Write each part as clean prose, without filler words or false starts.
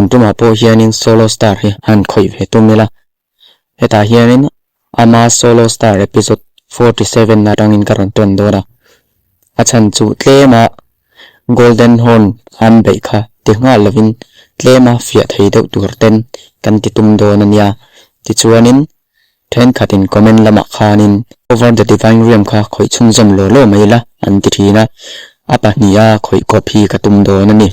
Tun tumah pawh hianin Solo Star hi han khawih ve tum ila. Hetah hianin ama Solo Star episode 47 atangin ka rawn tawn dawn a. A chhan chu tlema Golden Horn an beih kha ti nghal lovin tlema fiah thei deuh tur ten kan ti tum dawn a nia. Tichuanin Thenkhatin comment lamah khanin Over the Divine Realm kha khawih chhunzawm law law mai la an ti thin a, a pahniha khawih kawp hi ka tum dawn a ni.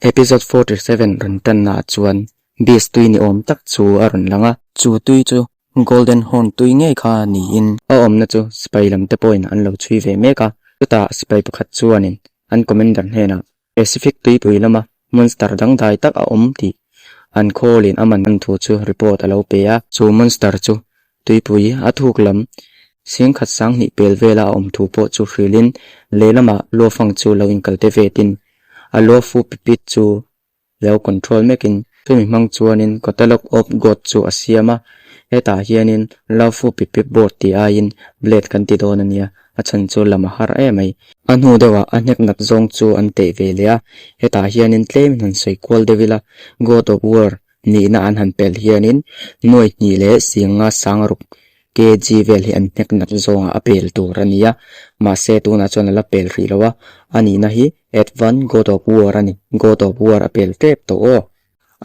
Episode 47 rawn tannaah chuan Beast tui ni awm tak chu a rawn lang a. Chu tui chu Golden Horn tui ngei kha niin a awmna chu sipai lam te pawhin an lo chhui ve mek a. Chutah sipai pakhat chuanin an commander hnenah Pacific tuipui lama monster dangdai tak a awm tih an khawlin a man thu chu report a lo pe a. Chu monster chu tuipui a thuk lam singkhat sanghnih pel vela a awm thu pawh chu hrilhin lehlamah luafang chu lo inkalte vetin a luafu pipit chu lo control mekin chumi hmang chuanin Catalog of God chu a siam a, hetah hianin Luafu pipit board tih aiin blade kan ti dawn a nia, a chhan chu lam a har em mai. A hnu deuhah a hnek nat zawng chu an teh ve leh a, hetah hianin tlemin han sawi kual deuh ila, God of War nihna an han pelh hianin nuai hnih leh singa sang ruk kg vel hi an hnek nat zawngah a pel tur a ni a, mahse tunah chuan a la pel hrih lo a, a nihna hi Advan God of War a ni, God of War a pel tep tawh aw.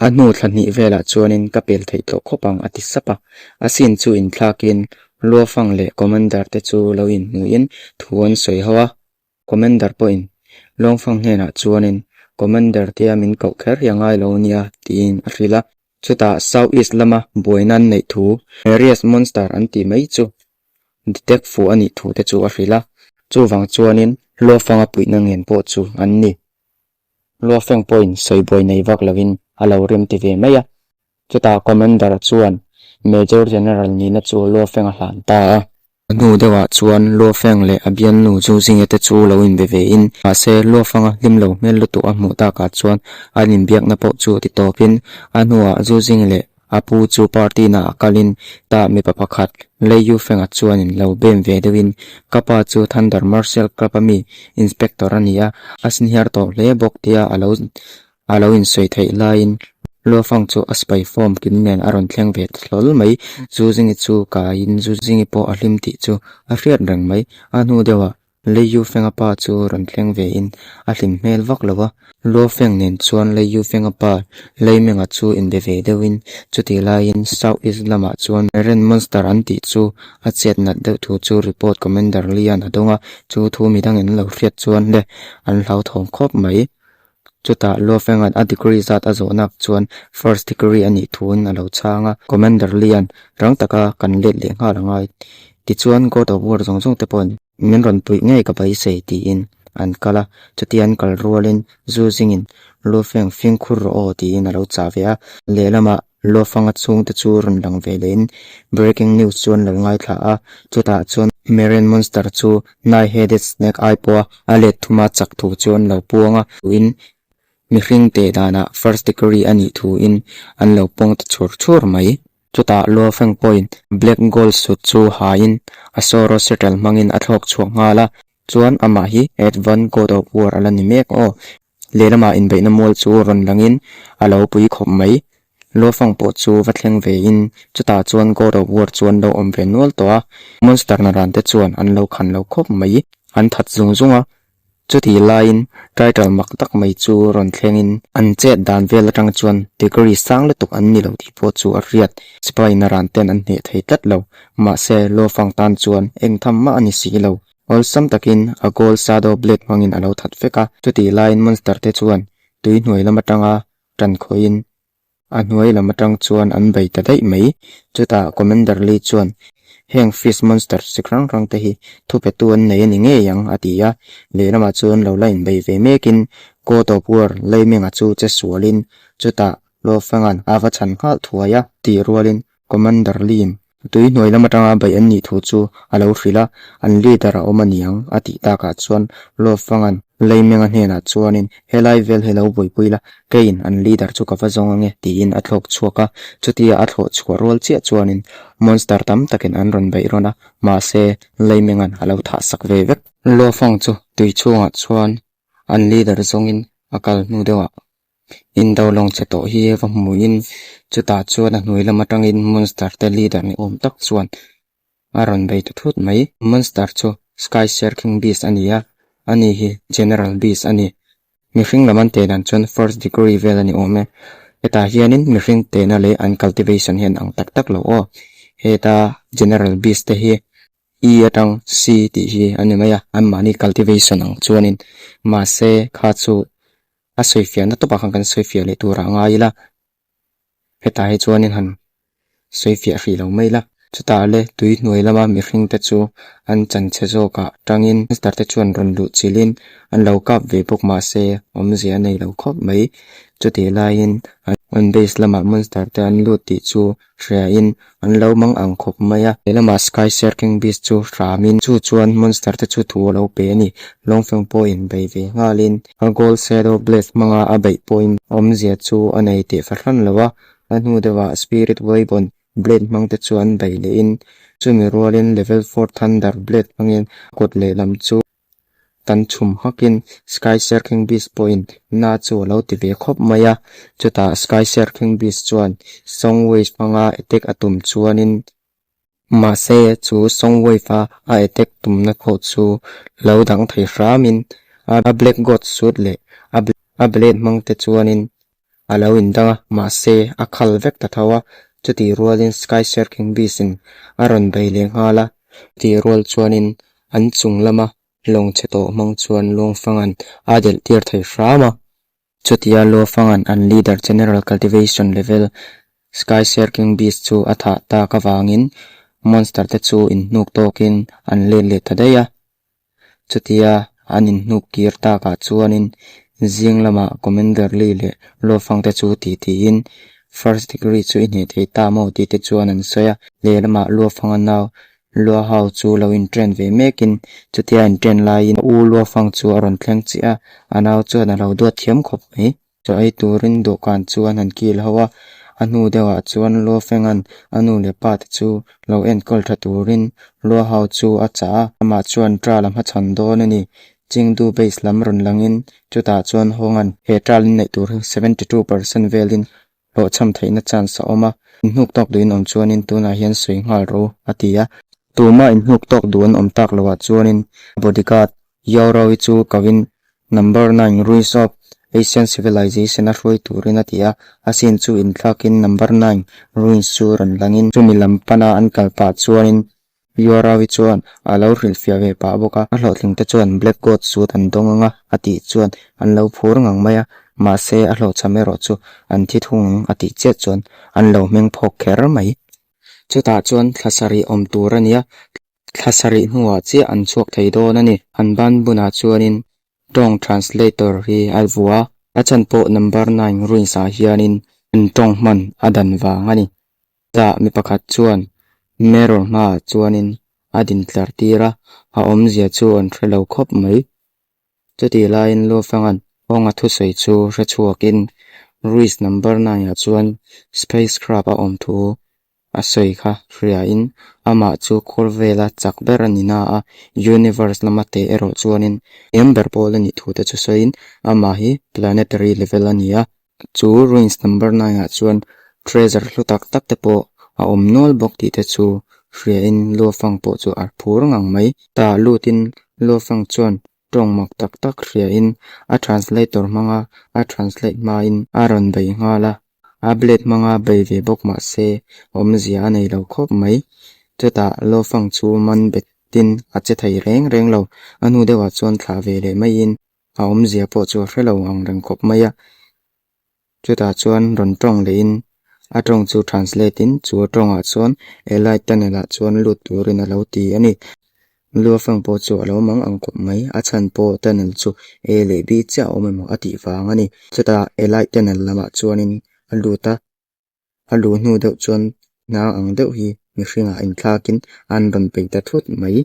A hnu thla hnih velah chuanin ka pel theih tawh khawp ang a ti sap a, a scene chu inthlakin Luofang leh Commander te chu lo inhmuhin thu an sawi ho a. Commander pawhin Luangfang hnenah chuanin Commander tia min koh kher hi a ngai lo nia tiin a hrilh a. Chutah South East lama buaina an neih thu Marius Monster an tih mai chu detect fuh a nih thu te chu a hrilh a. Chuvang chuanin Luofanga puihna ngen pawh chu an ni. Luofeng pawhin sawi buai nei vak lovin a lo rem ti ve mai a. Chutah Commander chuan Major General nihna chu Luofeng a hlan ta a. A hnu deuhah chuan Luofeng leh a bialnu Zhu Zinge te chu lo inbe vein, mahse Luofanga hlim lo hmel lutuk a hmuh takah chuan an inbiakna pawh chu ti tawpin a hnuah Zhu Zinge leh a pu chu party naah kalin tah mipa pakhat Lei Yufenga chuanin lo bem ve deuhin ka pa chu Thunder Martial Club a mi Inspector a ni a, a senior tawh hle bawk tia a lo A lo insawi theih laiin Luafang chu a sipai form kim nen a rawn thleng ve ta hlawl mai. Zuzingi chu kaiin Zuzingi pawh a hlim tih chu a hriat reng mai. A hnu deuhah Leiyu Fenga pa chu rawn thleng vein a hlim hmel vak lo a. Luafeng nen chuan Leiyu Fenga pa Leimenga chu inbe ve deuhin chutih laiin South East lamah chuan Ren Monster an tih chu a chet nat deuh thu chu report Commander Lian a dawng a. Chu thu midangin an lo hriat chuan le an hlauthawng khawp mai. Chutah Luofenga'n a degree zat a zawhnak chuan first degree a nih thuin a lo chhang a, Commander Lian, rang taka kan let leh nghal a ngai. Tichuan God of War zawng zawng te pawhin min rawn puih ngei ka beisei tiin an kal a, chutia an kal rualin Zu Zingin Luofeng fimkhur rawh aw tiin a lo chah ve a, lehlamah Luofanga chhungte chu rawn lang ve lehin breaking news chu an lo ngaithla a, chutah chuan Marine Monster chu Nine-headed snake ai pawha a let thuma chak thu chu an lo puang a, tuin mihring teh danah first degree a nih thuin an lo puang ta chur chur mai. Chutah Luofeng pawhin black gold suit chu hain a Soro satchel hmangin a thlawk chhuak nghal a, chuan amah hi Advan God of War a la ni mek aw. Lehlamah inbeihna mual chu rawn langin a lo pui khawp mai. Luofang pawh chu va thleng vein chutah chuan God of War chu an lo awm ve nual tawh a, Monster naran te chuan an lo khan lo khawp mai. An that zung zung a, chutih laiin title mak tak mai chu rawn thlengin an chet dan vel atang chuan degree sang lutuk an ni lo tih pawh chu a hriat. Sipai naran ten an hneh thei tlat lo, mahse Luofang tan chuan eng tham mah a ni si lo. Awlsam takin a Gold Shadow Blade hmangin a lo that vek a. Chutih laiin monster te chuan tui hnuai lam atanga tan khawhin a hnuai lam atang chuan an bei ta daih mai. Chutah Commander Lee chuan heng fish monster chi hrang hrang te hi thupetu an nei a ni ngei ang a ti a. Lehlamah chuan lo la inbei ve mekin God of War Leimenga chu che sualin chutah Lawfanga'n a va chhan nghal thuai a tih rualin Commander Lee-in tui hnuai lam atanga beih an nih thu chu a lo hrilh a, an leader a awm a niang a tih takah chuan Lawfanga'n Leimenga hnenah chuanin helai vel hi lo buaipui la, keiin an leader chu ka va zawng ange tiin a thlawk chhuak a, chutia a thlawh chhuah rual chiah chuanin monster tam takin an rawn beih rawn a, mahse Leimenga'n a lo thah sak ve vek. Lawfang chu tui chhungah chuan an leader zawngin a kal hnu deuhah Indo lawng chhe tawh hi va hmuin chutah chuan a hnuai lam atangin monster te leader ni awm tak chuan a rawn bei ta thut mai. Monster chu Sky Share King Beast a ni a, ani hi General Beast a ni. Mihring lam an teh dan chuan first degree vel a ni awm e. Hetah hianin mihring tehna leh an cultivation hi an ang tak tak lo aw. Heta General Beast te hi E atang C tih hi a ni mai a, anmahni cultivation ang chuanin mahse kha chu a sawifiahna tawpah khan kan sawifiah leh turah a ngai ila, hetah hi chuanin han sawifiah hrih lo mai ila. Chutah le tui hnuai lama mihring te chu an chanchhe zawkah tangin monster te chuan rawn luh chilhin an lo kap ve bawk mahse awmzia a nei lo khawp mai. Chutih laiin an base lamah monster te an lut tih chu hriain an lo mang ang khawp mai a. Lehlamah Sky Sharking Beast chu hramin chu chuan monster te chu thu a lo pe a ni. Lawngfeng pawhin bei ve nghalin a Gold Shadow Blade hmanga a beih pawhin awmzia chu a nei teh fahran lo a. A hnu deuhah Spirit Weibon Blade hmang te chu an bei lehin chumi rualin Level 4 Thunder Blade hmangin a kut lehlam chu Tan chhum hakin Sky Sharking Beast pawhin na chu a lo ti ve khawp mai a, chutah Sky Sharking Beast chuan Song Wave hmanga attack a tum chuanin mahse chu Song Wave a a attack tumna pawh chu lo dang thei hramin a Black God Suit leh a blade hmang te chuanin a lo indang a, mahse a khal vek ta tho a, chutih rualin Sky Sharking Beast in a rawn bei leh nghal a, chutih rual chuanin an chung lama lawng chhe tawh hmang chuan Luangfanga'n a delh tir thei hram a, chutia Luangfanga'n an leader General Cultivation Level Sky Sharking Beast chu a thah tak avangin monster te chu inhnuk tawkin an let leh ta daih a. Chutia an inhnuk kir takah chuanin zing lamah Commander Lee leh Luofang te chu ti tiin First Degree chu i hneh thei ta maw tih te chuan an sawi a. Lehlamah Luofanga nau Luahau chu lo intrain ve mekin chutia intrain laiin a u Luofang chu a rawn thleng chiah a, a nau chuan a lo duat thiam khawp mai. Chaw ei turin dawhkan chu an han kil ho a, a hnu deuhah chuan Luofenga'n a nu leh pa te chu lo enkawl tha turin Luahau chu a chah a, amah chuan ṭal a hmachhawn dawn a ni. Chengdu base lam rawn langin chutah chuan Hawnga'n he ṭal in neih tur hi 72% velin hlawhchham theihna chance a awm a, inhnuk tawk duh in awm chuanin tunah hian sawi nghal rawh u a ti a. Tumah inhnuk tawk duh an awm tak loah chuanin bodyguard Yaurawi chu kawin Number 9 Ruins of Asian Civilization a hruai turin a ti a, a scene chu inthlakin Number 9 Ruins chu rawn langin chumi lam pana an kal pah chuanin Yorawi chuan a lo hrilhfiah ve pah bawk a, a hlawhtling te chuan Black God suit an dawng ang a a tih chuan an lo phur ngang mai a, mahse a hlawhchham erawh chu an thi thung ang a tih chiah chuan an lo hmeng phawk kher mai. Chutah chuan thla sarih awm tur a nia, Thla sarih hnuah chiah an chhuak thei dawn a ni. An ban bunah chuanin tawng translator hi a vuah a, a chhan pawh number 9 ruins ah hianin an tawng hman a dan vang a ni. Chutah mi pakhat chuan mirror hmaah chuanin a din tlar tir a, a awmzia chu an hre lo khawp mai. Chutih laiin Luofanga'n Hawnga thusawi chu hre chhuakin Ruiz number 9 ah chuan spacecraft a awm thu a sawi kha hriain amah chu khur vela chak ber a ni na a, universe lama teh erawh chuanin hniam ber pawl a nih thu te chu sawiin amah hi planetary level a ni a. Chu ruins number 9 ah chuan treasure hlu tak tak te pawh a awm nual bawk tih te chu hriain Luofang pawh chu a phur ngang mai. Tah lutin Luofang chuan tawng mak tak tak hriain a translator hmanga a translate hmain a rawn bei nghal a, a blade hmanga bei ve bawk mah se awmzia a nei lo khawp mai. Chutah Luofang chu man bet. Tin, a che thei reng reng lo. A hnu deuhah chuan thlah ve leh maiin a awmzia pawh chu a hre lo ang reng khawp mai a. Chutah chuan rawn tawng lehin a tawng chu translate in chu a tawngah chuan Allied tunnel ah chuan lut turin a lo ti a ni. Luafang pawh chu a lo mang ang khawp mai, a chhan pawh tunnel chu A leh B chiah a awm emaw a tih vang a ni. Chutah Allied tunnel lamah chuanin a lut a, a luh hnu deuh chuan hnang ang deuh hi mihringah inthlakin an rawn peih ta thut mai.